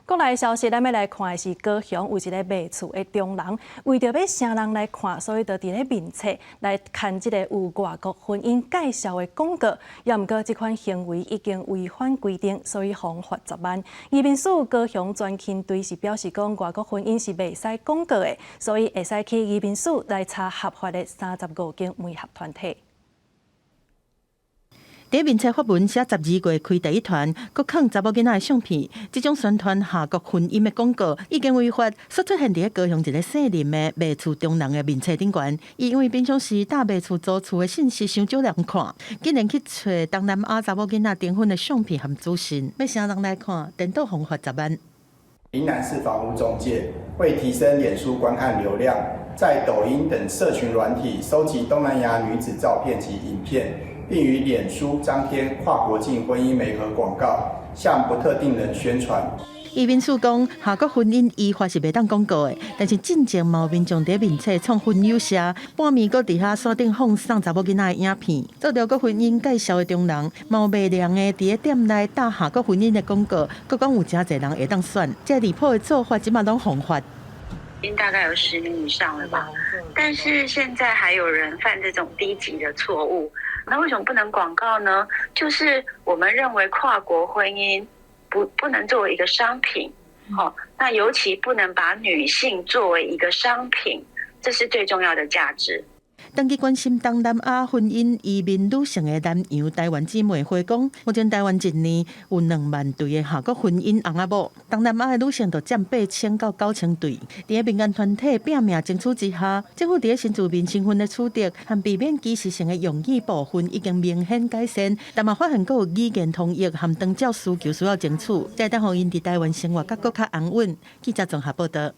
國內消息，咱欲來看的是高雄有一个賣厝的中人，為著欲吸人來看，所以就佇咧面冊來刊這個有外國婚姻介紹的廣告。也毋過這款行為已經違反規定，所以予罰10萬。移民署高雄專勤隊是表示講，外國婚姻是袂使廣告的，所以會使去移民署來查合法的35間媒合團體。佇面冊發文寫12月開第一團，閣囥查某囡仔的相片，這種宣傳跨國婚姻的廣告已經違法。煞出現佇高雄一个姓林的賣厝中人的面冊頂懸，伊因為平常時搭賣厝租厝的信息傷少人看，竟然去揣東南亞查某囡仔訂婚的相片和資訊，欲啥人來看，顛倒予罰10萬。林男士房屋中介為提升臉書觀看流量，在抖音等社群軟體收集東南亞女子照片及影片，並於臉書張貼跨國境婚姻媒合廣告，向不特定人宣傳。移民署講，跨國婚姻依法是袂當廣告的，但是進前嘛有民眾佇面冊創婚友社，半暝閣佇遐山頂放送查某囡仔的影片，做著國婚姻介紹的中人，嘛有賣涼的佇咧店內打跨國婚姻的廣告，閣講有誠濟人會當選，這離譜的做法，這馬攏予罰。已經大概有10年以上了吧，但是現在還有人犯這種低級的錯誤。那為什麼不能廣告呢？就是我們認為跨國婚姻不能作為一個商品，好，那尤其不能把女性作為一個商品，這是最重要的價值。長期關心東南亞婚姻移民女性的南洋台灣姊妹會講，目前台灣一年有2萬對的跨國婚姻翁仔某，東南亞的女性就佔8000到9000對。佇咧民間團體拚命爭取之下，政府佇咧新住民身份的取得和避免歧視性的用語部分已經明顯改善，但嘛發現閣有語言通譯和長照需求需要爭取，才會當予𪜶佇台灣生活閣閣較安穩。記者綜合報道。